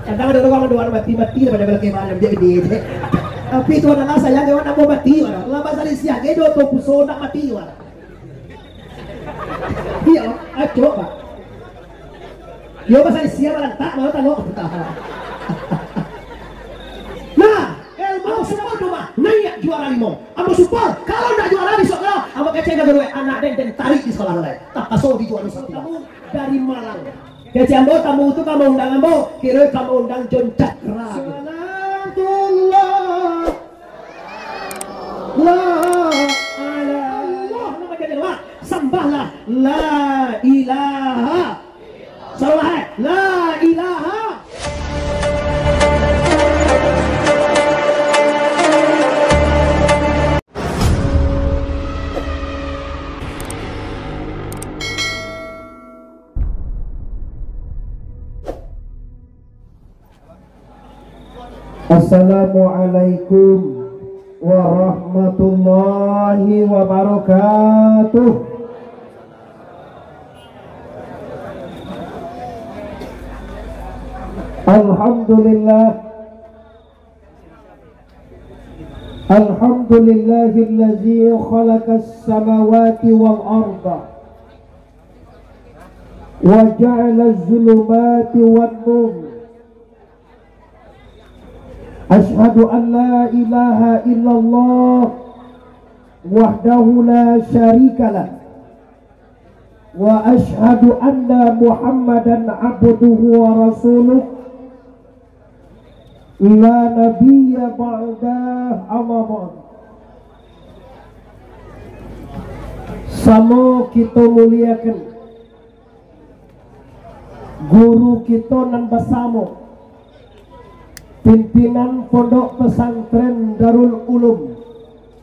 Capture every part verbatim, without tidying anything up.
Kadang ado urang doa mati-mati lah pada balakeh malam, jadi. Tapi Tuhan Allah sayang, kawan ambo mati, wala. Lah basalisiah, kayak doto puso nak mati, wala. Iyo, acok, Pak. Yo, basalisiah, balantak, malah tangok. Nah, ilmu support tu mah, naiak juara limo. Ambo support, kalau ndak juara besok, kalau ambo kecek ka guru, eh, anak den, den tarik di sekolah lai. Tapaso di juara satu. Tamu dari Malang. Kecek ambo, tamu tu ka maundang ambo, kiro ka maundang John Cakra. Salatullah. La ala Allah, nama jadi Allah. Sambahlah. La ilaha. Salawat. La ilaha. Assalamualaikum warahmatullahi wabarakatuh. Alhamdulillah. Alhamdulillahillazi khalaqas samawati wal arda wa ja'alaz zulumati wan nur. Asyhadu an la ilaha illallah wahdahu la syarikalah. Wa asyhadu anna Muhammadan abduhu wa rasuluh. La nabiyya ba'dah, amma ba'd. Samo kito muliakan guru kito nan basamo, pimpinan Pondok Pesantren Darul Ulum.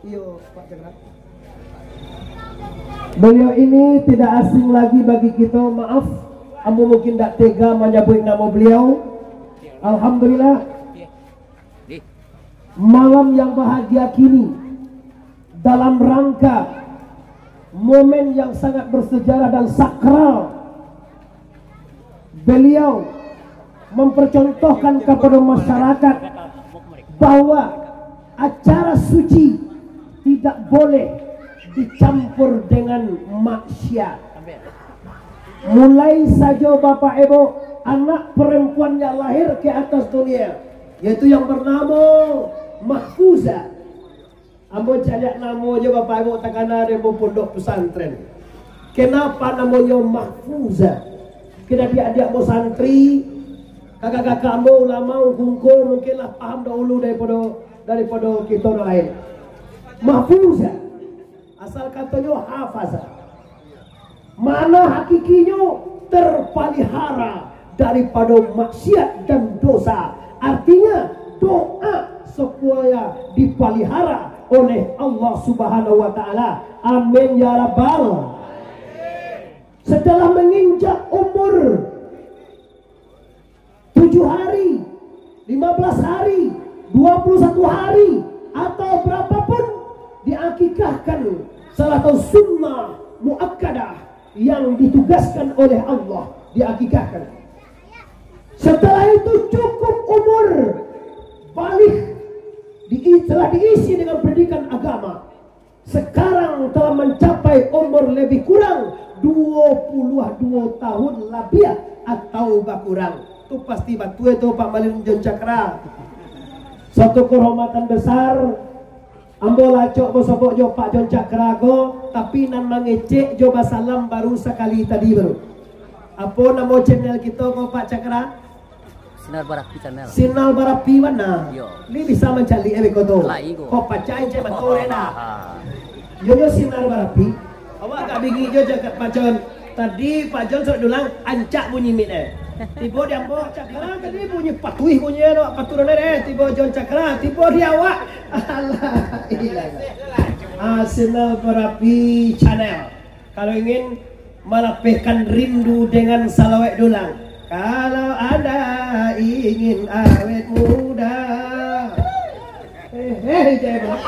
Iyo, Pak Cakra. Beliau ini tidak asing lagi bagi kito. Maaf, ambo mungkin tidak tega manyabuik namo beliau. Alhamdulillah, malam yang bahagia kini, dalam rangka momen yang sangat bersejarah dan sakral, beliau mempercontohkan kepada masyarakat bahwa acara suci tidak boleh dicampur dengan maksiat. Mulai sajo Bapak Ibu, anak perempuan yang lahir ke atas dunia, yaitu yang bernama Mahfuza. Ambo caliak namo jo Bapak Ibu takana dek ambo pondok pesantren. Kenapa namonyo Mahfuza? Kena diak-diak ambo santri, kakak-kakak ambo ulama, ungku-ungku mungkin lah paham dahulu daripada, daripada kito nan lain. Mahfuza, asal katonyo hafaza. Makna hakikinyo terpalihara daripado maksiat dan dosa. Artinya, doa supaya dipalihara oleh Allah Subhanahu wa Ta'ala. Amin ya Rabbal. Setelah menginjak umur tujuh hari, lima belas hari, dua puluh satu hari, atau berapapun, diakikahkan, salah satu sunnah muakkadah yang ditugaskan oleh Allah, diakikahkan. Setelah itu cukup umur baligh, di-, telah diisi dengan pendidikan agama. Sekarang telah mencapai umur lebih kurang dua puluh dua tahun labiah atau bakurang. Tu pasti batua tu Pak Malin John Cakra. Suatu kehormatan besar. Ambo lah acok basobok jo Pak John Cakra ko, tapi nan mangecek jo basalam baru sakali tadi baru. Apo namo channel kito ko, Pak Cakra? Sinar Barapi Channel. Sinar Barapi bana. Iyo. Ni bisa mancaliak, eh, beko tu. Lai ko. Kok pacai cek batua, eh, nah. Yo, yo, Sinar Barapi. Awak agak bingik jo cakap Pak John. Tadi Pak John sudah dulang, ancak bunyi mic, eh. Tibo di ambo, cak, ah, tadi bunyi patuih bunyi, eh, patuh, eh. Tibo John Cakra, tibo di awak. Alah, ilah. Ah, Sinar Barapi Channel. Kalau ingin melapehkan rindu dengan salawat dulang. Kalau anda ingin awet muda. Eh, eh, cai, Bang.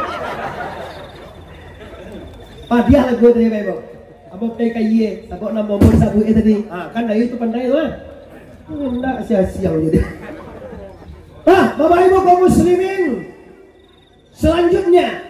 Padiah lagu tadi, Bang. Apa P K Y, sabab namo mo disabut, eh, tadi. Ah, kan dari tu pandai tu, ah. Ndak sia-sia jadi. Nah, Bapak Ibu kaum muslimin, selanjutnya,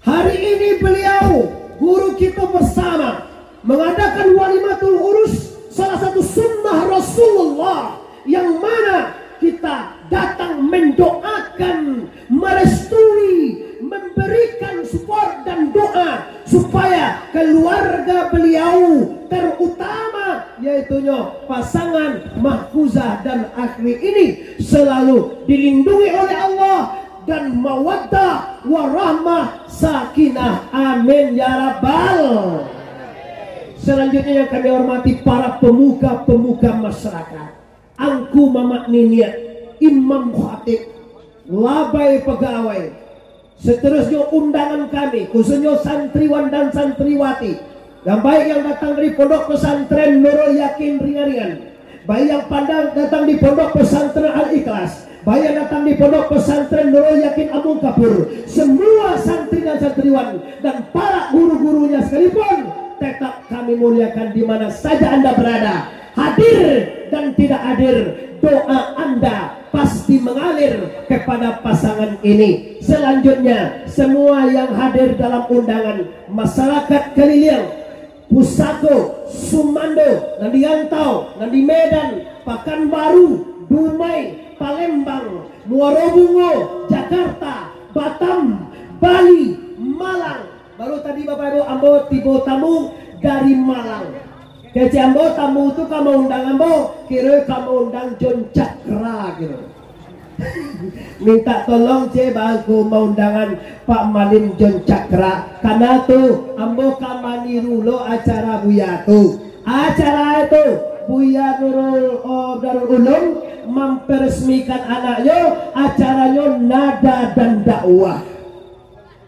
hari ini beliau, guru kita bersama, mengadakan walimatul urus, salah satu sunnah Rasulullah, yang mana kita datang mendoakan, merestui, memberikan support dan doa supaya keluarga beliau, terutama yaitunyo pasangan Mahfuzah dan Akhri ini, selalu dilindungi oleh Allah dan mawaddah, warahmah, sakinah. Amin ya rabbal. Selanjutnya yang kami hormati para pemuka-pemuka masyarakat, angku mamak niniak, imam khatib, labai pagawai, seterusnya undangan kami, khususnya santriwan dan santriwati, yang baik yang datang dari Pondok Pesantren Nurul Yakin Ringaringan, baik yang pandang datang di Pondok Pesantren Al-Ikhlas, baik yang datang di Pondok Pesantren Nurul Yakin Amung Kapur, semua santri dan santriwan, dan para guru-gurunya sekalipun, tetap kami muliakan di mana saja Anda berada. Hadir dan tidak hadir, doa Anda pasti mengalir kepada pasangan ini. Selanjutnya, semua yang hadir dalam undangan, masyarakat Kaliliang, Pusako, Sumando, nan di rantau, nan di Medan, Pakanbaru, Dumai, Palembang, Muaro Bungo, Jakarta, Batam, Bali, Malang. Baru tadi, Bapak Ibu, ambo tibo tamu dari Malang. Kecek ambo tamu tu ka maundang ambo, kiro ka maundang John Cakra kiro. Minta tolong, cek, bangku maundangan Pak Malim John Cakra. Karena tu, ambo ka maniru lo acara Buya tu. Acara itu, Buya Nurul, oh, Darul Ulum memperesmikan anaknyo, acaranyo Nada dan Dakwah.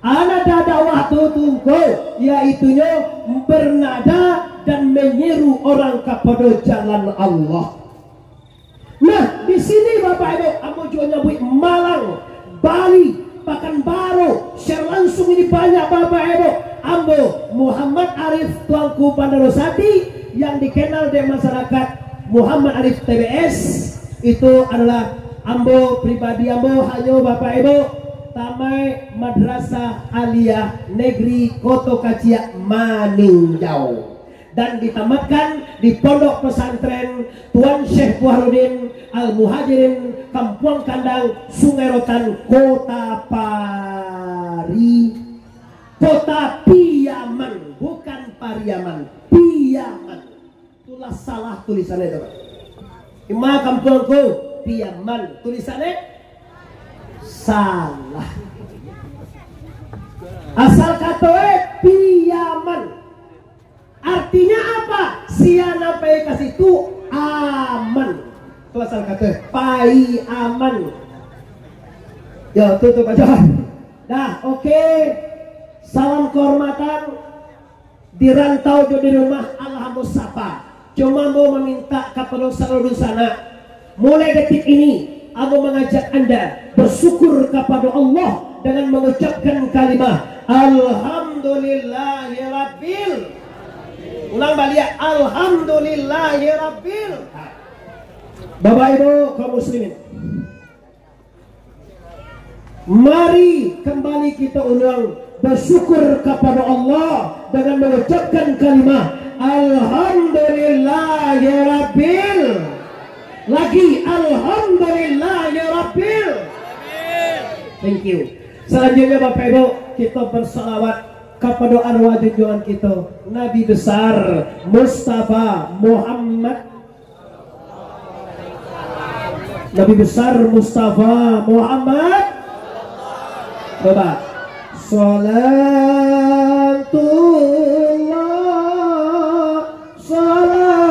Nada Dakwah tu tungku, yaitunyo bernada dan menyeru orang kapado jalan Allah. Nah, di sini, Bapak Ibu, ambo juo nyabuik Malang, Bali, Pakanbaru, share langsung ini banyak, Bapak Ibu. Ambo, Muhammad Arif Tuanku Bandaro Sati, yang dikenal dek masyarakat Muhammad Arif T B S, itu adalah ambo pribadi ambo, hanyo, Bapak Ibu, tamai Madrasah Aliyah Negeri Koto Kaciak Maninjau. Dan ditamatkan di Pondok Pesantren Tuan Syekh Buharudin Al-Muhajirin, Kampuang Kandang, Sungai Rotan, Kota Pari-, Kota Piaman, bukan Pariaman, Piaman. Itulah salah tulisannya itu, Pak. Ima kampuang ko, Piaman. Tulisannya salah. Asal kato e, Piaman. Artinya apa? Sia nan pai ka situ aman. Tu asal kato, pai aman. Yo, tu, tu, Pak Johar. Dah, oke. Salam kehormatan. Di rantau jo di rumah, alah ambo sapa. Cuma ambo maminta kapado saluruh dunsanak, mulai detik ini, ambo mangajak anda bersyukur kapado Allah dengan mangucapkan kalimah, Alhamdulillahirabbil. Ulang baliak, Alhamdulillahirabbil. Bapak Ibu kaum muslimin, mari kembali kita ulang bersyukur kapado Allah dengan mangucapkan kalimah, Alhamdulillahirabbil. Lagi, Alhamdulillahirabbil. Thank you. Selanjutnya, Bapak Ibu, kita bersalawat kapado arwah junjungan kita, Nabi Besar Mustafa Muhammad. Nabi Besar Mustafa Muhammad. Coba. Salatullah, salamullah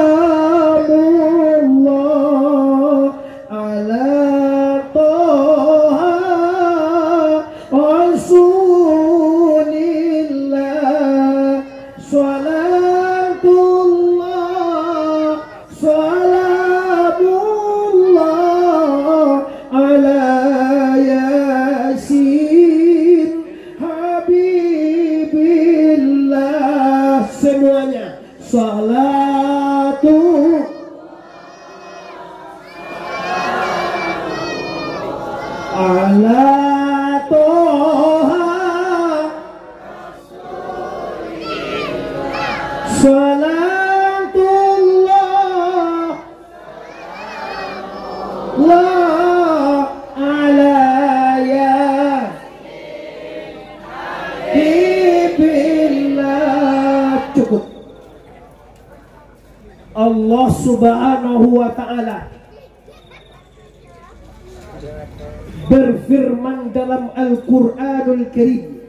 ala Toha Rasulillah. Salatullah, salamullah ala Yasin Habibillah. Ala Toha, salatullah, la ala Yasin Habibillah. Cukup. Allah Subhanahu wa Ta'ala berfirman dalam Al-Quranul Karim,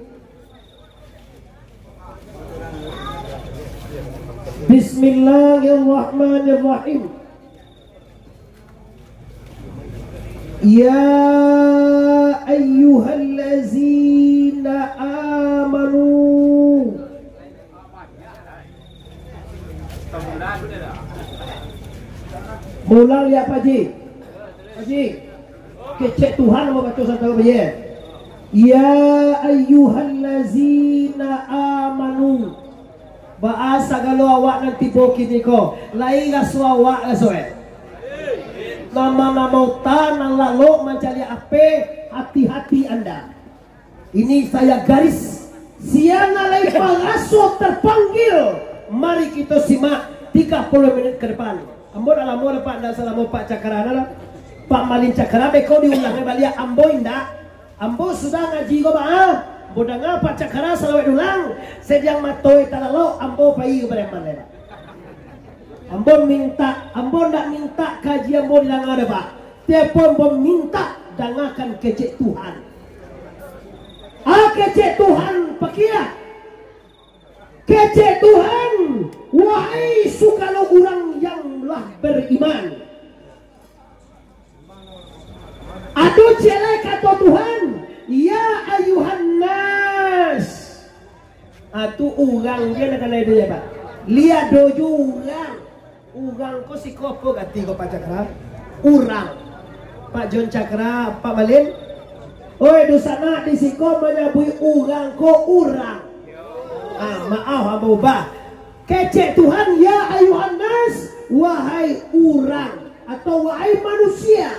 Bismillahirrahmanirrahim. Ya ayyuhallazina amanu. Maulang liak, Pak Ji. Pak Ji. Kecek Tuhan mau baco santai, Pak Ji. Ya ayyuhallazina amanu. Baa sagalo awak nan tibo kini ko, lai raso awak raso, eh? Namo-namo ta nan lalok mancaliak api, hati-hati anda. Ini saya garis. Sia nan lai paraso terpanggil, mari kito simak tiga puluh menit ke depan. Ambo dak lamo dah, Pak, dak salamo Pak Cakra dah. Pak Malin Cakra beko diulang baliak, ambo indak. Ambo sudah ngaji ko, Pak, ah. Ambo danga Pak Cakra salawek dulang, sadiang mato talalok, ambo pai ka Pariaman, Pak. Ambo minta, ambo ndak minta kaji ambo didanga doh, Pak. Tapi ambo minta dangakan kecek Tuhan. Ah, kecek Tuhan, pakiah. Kecek Tuhan, wahai sagalo urang yang lah beriman. Ado ciek lai kato Tuhan, "Ya ayuhan nas." Ah, tu urang je nan kanai tu, ya, Pak. Liek doh jo urang. Urang ko siko apo gati ko, Pak Cakra? Urang. Pak John Cakra, Pak Malin. Oi, dunsanak di siko manyabuik urang ko urang. Ah, maaf, ambo ubah. Kecek Tuhan, "Ya ayuhan nas," wahai urang, atau wahai manusia,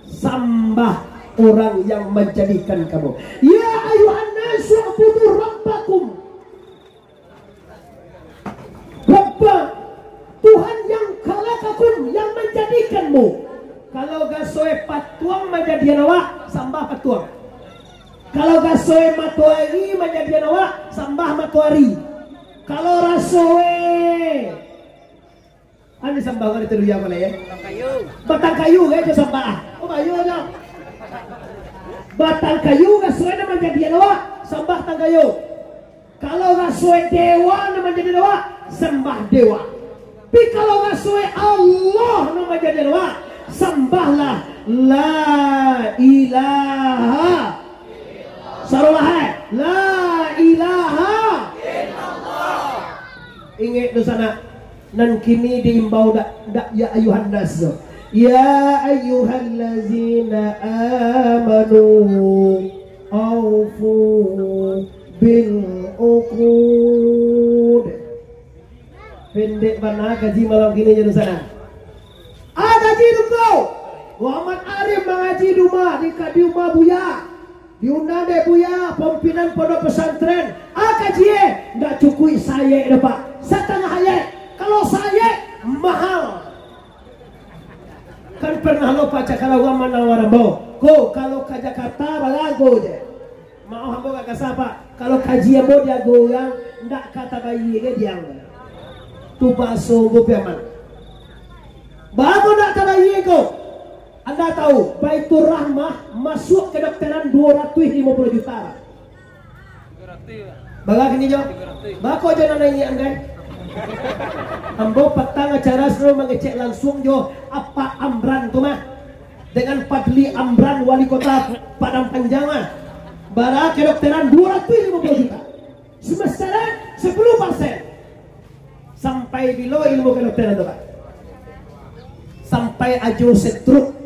sambah urang yang manjadikan kamu. "Ya ayuhan nas, u'budu rabbakum." Rabba, Tuhan yang khalaqakum, yang manjadikanmu. Kalau rasoe patuang manjadian awak, sambah patuang. Kalau rasoe matoari manjadian awak, sambah matoari. Kalau rasoe, anu sambah urang itu dulu, ya, mana, ya? Batang kayu. Batang kayu, ya, itu sambah. Oh, kayu aja. Batang kayu rasoe nan manjadian awak, sambah batang kayu. Kalau rasoe dewa nan manjadian awak, sambah dewa. Tapi kalau rasoe Allah nan manjadian awak, sambahlah la ilaha. Sarolah, hai. La ilaha. Ingek dunsanak, nan kini diimbau dak, dak ya ayuhan nas tu. Ya ayyuhallazina amanu aufu bil uqud. Pendek bana kaji malam kini, ya, dunsanak. Ah, kaji tu ko. Muhammad Arif mangaji di rumah, di, di rumah Buya. Diundang dek Buya, pimpinan pondok pesantren. Ah, kaji, eh, ndak cukuik saayek doh, Pak. Satangah ayek. Kalau saayek, mahal. Kan pernah lo Pak Cakra urang manawar ambo. Ko, kalau ka Jakarta, barago je. Maoh ambo ka kasa, Pak. Kalau kaji ambo diago urang, ndak ka tabayie ge diang. Tu baso ambo piaman. Baa ndak tabayie ko? Anda tahu, Baitur Rahmah masuak kedokteran dua ratus lima puluh juta. Bara kini jo? Bako jo nan naiak anggai? Ambo patang acara selalu mangecek langsung jo Apak Amran tu mah. Dengan Fadli Amran, wali kota Padang Panjang mah. Bara kedokteran dua ratus lima puluh juta. Semesteran sepuluh persen. Sampai bilo ilmu kedokteran tu, Pak? Sampai ajo setruk.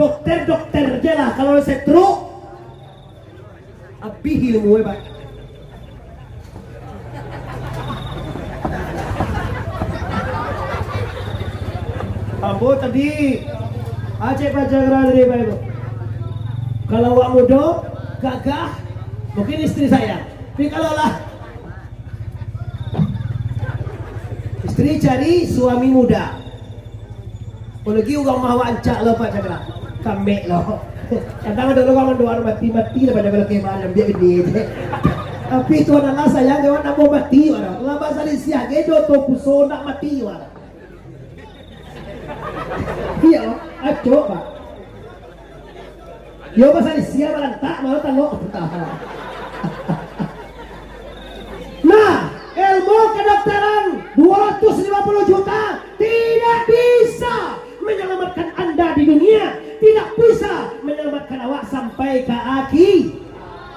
Dokter-dokter je lah, kalau setruk, abih ilmu, eh, Pak. Ambo tadi Acek pacaran dari baik. Kalau awak mudo, gagah, mungkin istri saya. Tapi kalau lah istri cari suami muda. Apolai urang mah awak ancak lo, Pak Cakra. Kamek lo. Kadang ado urang mandoa mati-mati lah pada kalau kemah ambiak bini je. Tapi Tuhan Allah sayang, kawan nak mau mati, wala. Lah basalisiah ge doto puso nak mati, wala. Iyo, acok, Pak. Yo, basalisiah balantak, malah talok. Nah, ilmu kedokteran dua ratus lima puluh juta tidak bisa menyelamatkan Anda di dunia, tidak bisa menyelamatkan awak sampai ka akhi-,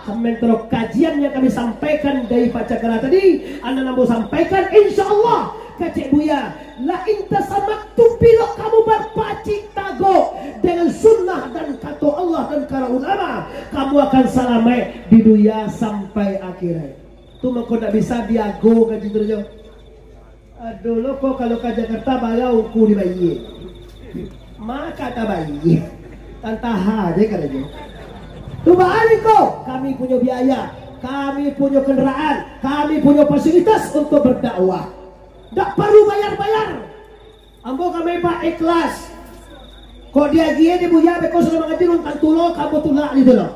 Sementara kajian yang kami sampaikan dari Pak Cakra tadi, Anda ambo sampaikan, insya Allah, kecek Buya, la in tasammaktum, bilo kamu barpacik tagok dengan sunnah dan kato Allah dan kato ulama, kamu akan salamaik di dunia sampai akhirat. Tu mangko ndak bisa diago kaji tu jo. Aduh, lo ko kalau ka Jakarta, bara ungku dibayia. Maka tabayia. Tantaha je karajo. Tu baa ko, kami punyo biaya, kami punyo kendaraan, kami punyo fasilitas untuk berdakwah. Ndak perlu bayar-bayar. Ambo kami, Pak, ikhlas. Kok diagiah di Buya beko sudah mangaji, nonton tulo, kamu tulak gitu loh.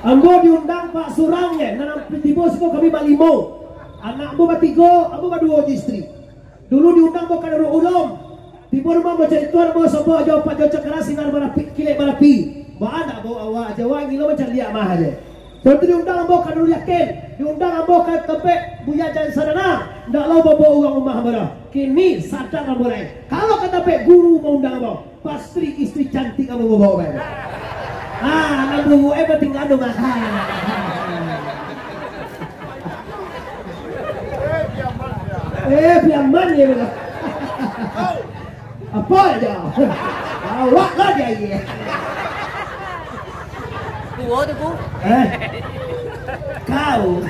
Ambo diundang Pak surang je, nan tibo siko kami balimo. Anak ambo batigo, ambo baduo jo istri. Dulu diundang ambo ka Darul Ulum. Tibo rumah ambo carito, ambo sobok jo Pak Jojo Keras, sinar barapi, kilek barapi. Baa ndak bau awak je, awak gilo mancaliak mah je. Sudah tu diundang ambo ka Nurul Yakin, diundang ambo ka tampek Buya Jan Sadana, ndak lo babawa urang rumah ambo doh. Kini sadar ambo lai. Kalau ka tampek guru maundang ambo, pasti istri cantik ambo babawa bae. Ah, nan buruak eh batingga tu mah. Eh, piaman ye. Apo ajo? Awak lah diagiah. Tuo tu, Ku. Eh? Kau.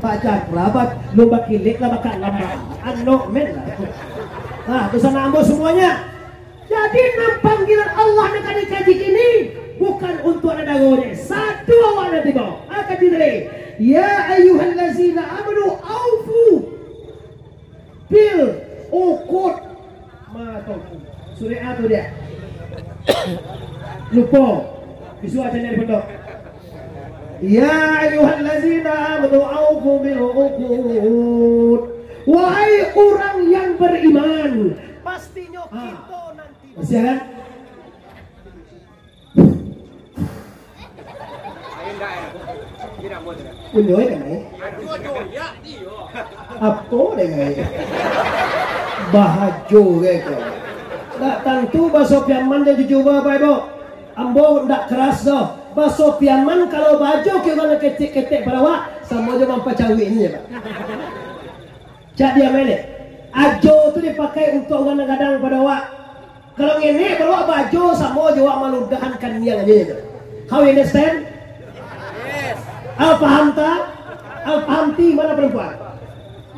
Pak Cakra, ba-, lu bakilek lah, bakak lambak. Anok men lah. Nah, pesan ambo semuanya. Jadi, nan panggilan Allah nan ka dikaji kini bukan untuak nan dagonyo. Satu awak nan tibo. Ah, kaji tadi. Ya ayyuhallazina amanu aufu bil uqud. Ma tu. Surah apa dia? Lupa. Bisuak aja nyari pondok. Ya ayyuhallazina amanu aufu bil uqud. Wahai urang yang beriman, pastinyo Ah. kito nanti Masih ada? Inyo kan, eh? Apo deh, eh? Bahajo, eh, kau. Ndak tantu baso Piaman dan jujur, Bapak Ibu. Ambo ndak keras doh. Baso Piaman kalau baajo ka urang nan ketek-ketek parawak, samo jo mampacawik ni, Pak. Cak dia melek. Ajo tu dipakai untuak urang nan gadang pado awak. Kalau ngenek, kalau awak baajo, samo jo awak maludahan kaniang ajo tu. How you understand? Yes. Awak paham tak? Awak paham ti mana perempuan?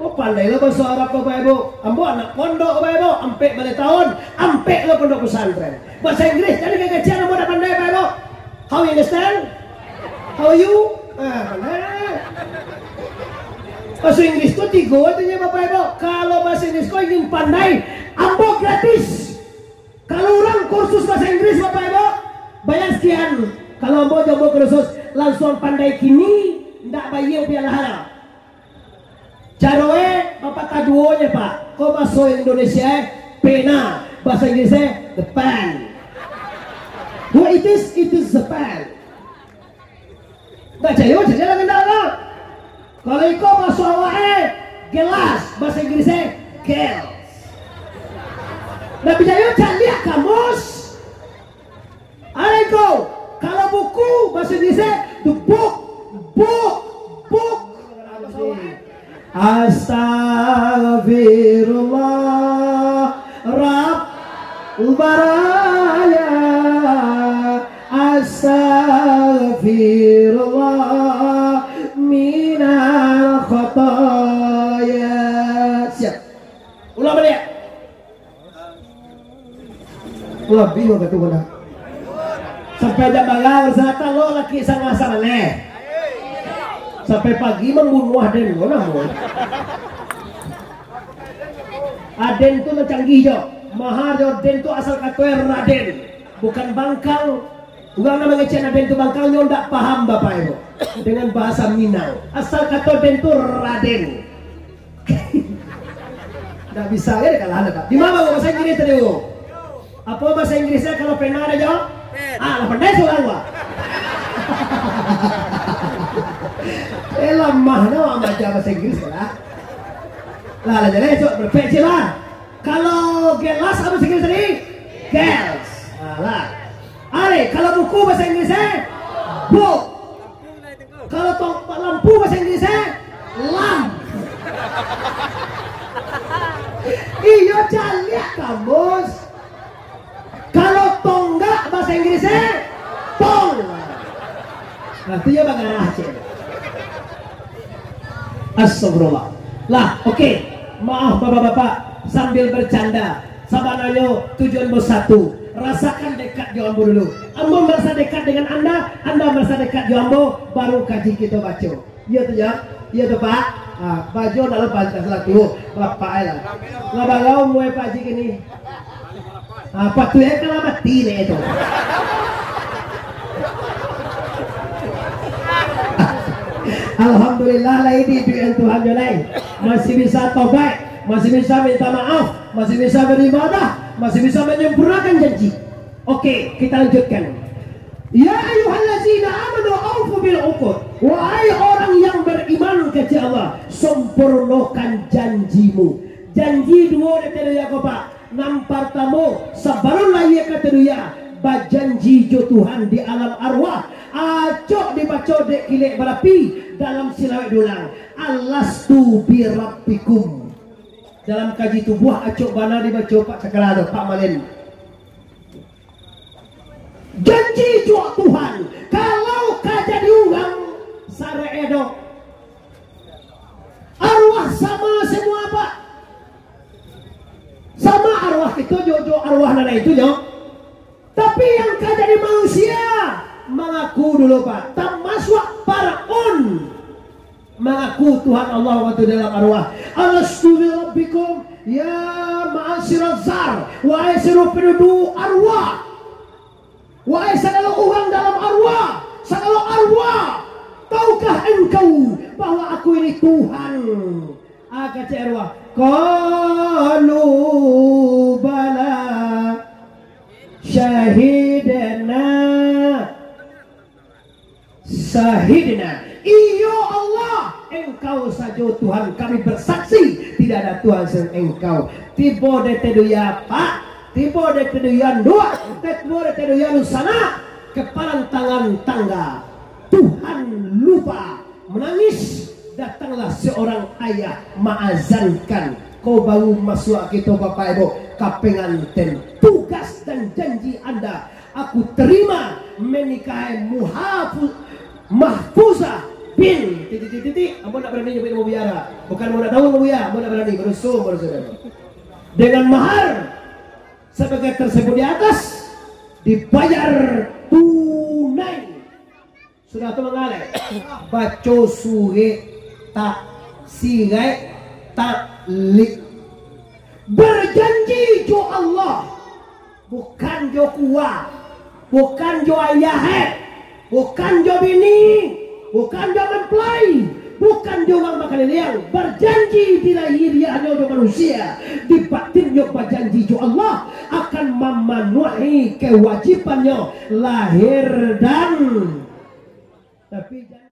Mau pandai lah bahasa Arab, Bapak Ibu. Ambo anak pondok, Bapak Ibu. Ampek baleh tahun, ampek lo pondok pesantren. Bahasa Inggris, jadi kekecilan ambo tak pandai, Bapak Ibu. How you understand? How are you? Ah, pandai. Bahasa Inggris tu tigo artinya, Bapak Ibu. Kalau bahasa Inggris kau ingin pandai, ambo gratis. Kalau urang kursus bahasa Inggris, Bapak Ibu, bayar sekian. Kalau ambo jo ambo kursus, langsuang pandai kini, ndak bayar pialah. Caro e, bapatah duo nyo, Pak. Ko baso Indonesia e, pena. Baso Inggris e, the pen. What it is, it is the pen. Ndak cayo, cayo lah, ndak lah. Kalau iko baso awak e, gelas. Baso Inggris e, girls. Ndak picayo, caliak kamus. Alai ko, kalau buku, baso Inggris e, the book, book, book. Astagfirullah, Rabbal baraya. Astagfirullah, minal khataya. Siap. Ulang baliak. Labiah wakatu ko nah. Sampai jam bara, salah lo laki sangah sabaleh. Sampai pagi mambunuah den ko nah. Aden tu nan canggih jo. Mahar jo den tu asal kato e Raden. Bukan Bangkang. Urang nan mangecek Aden tu Bangkang, nyo ndak paham bapak ibu. Dengan bahasa Minang. Asal kato den tu Raden. Ndak bisa kan kalah, Pak. Di ma baru bahasa Inggris tadi, Bu? Apo bahasa Inggrisnyo kalau pena ado jo? Pen. Ah, lah pandai surang, Pak. Eh, lamah no, Mak, baca bahasa Inggris lah. Lah, lah, jadi esok perfect sih lah. Kalau gelas, apo bahasa Inggris tadi? Gels. Alah. Ari, kalau buku bahasa Inggris, eh? Book. Kalau tong-, lampu bahasa Inggris, eh? Lamp. Iyo, caliak kamus. Kalau tonggak bahasa Inggris, eh? Tong. Nah, tu yo bagarah, cek. Astagfirullah. Lah, oke. Maaf, bapak-bapak, sambil bercanda. Sabananyo tujuan ambo satu. Rasakan dekat jo ambo dulu. Ambo marasa dekat dengan anda, anda marasa dekat jo ambo, baru kaji kito baco. Iyo tu, yo? Iyo tu, Pak? Ah, bajo dalam Pancasila tu. Bapak lah. Lah bara umua Pak Haji kini? Ah, patuik e kalau mati dek tu. Alhamdulillah, lai diiduikan Tuhan jo lai. Masih bisa tobat, masih bisa minta maaf, masih bisa beribadah, masih bisa menyempurnakan janji. Oke, kita lanjutkan. Ya ayyuhallazina amanu aufu bil uqud. Wahai orang yang beriman, kecek Allah, sempurnakan janjimu. Janji duo dek tadi ko, Pak. Nan partamo, sabalun lahia ka dunia, bajanji jo Tuhan di alam arwah. Acok dibaco dek kilek barapi dalam silawek dulang. Alastu birabbikum. Dalam kaji tubuah acok bana dibaco Pak Cakra tu, Pak Malin. Janji jo Tuhan, kalau ka jadi urang, sarek edo. Arwah sama semua, Pak. Sama arwah kito jo, jo arwah nan lain tu, nyo. Tapi yang ka jadi manusia, mangaku dulu, Pak. Tamasuak Firaun. Mangaku Tuhan Allah wakatu dalam arwah. Alastu birabbikum, ya ma'asyiraz zar. Wahai seluruh penduduk arwah. Wahai sagalo urang dalam arwah, sagalo arwah, tahukah engkau bahwa aku ini Tuhan? Ah, kecek arwah. Qalu bala syahidna. Syahidna. Iyo Allah, Engkau sajo Tuhan, kami bersaksi, tidak ada Tuhan selain Engkau. Tibo di Teduya, Pak, tibo di Teduya, Nduak, tibo di Teduya, Nusana, kepalan tangan tangga. Tuhan lupa, menangis. Datanglah seorang ayah maazankan. Ko baru masuak kito, Bapak Ibu, ka penganten. Tugas dan janji Anda Aku terima menikahi Muhafu-, Mahfuzah bin titik, titik, titik. Ambo ndak barani nyabuik namo Buya. Bukan ambo ndak tahu namo Buya, ambo ndak barani, badoso, badoso. Dengan mahar sebagai tersebut di atas, dibayar tunai. Sudah tu manggaleh. Baco surek tak, sirek tak lik. Berjanji jo Allah. Bukan jo kuwa, bukan jo ayah e, bukan jo bini, bukan jo mempelai, bukan jo urang bakaliliang. Berjanji di lahiriahnyo jo manusia, di batinnyo bajanji jo Allah akan mamanuahi kewajibannyo lahir dan, tapi jan-,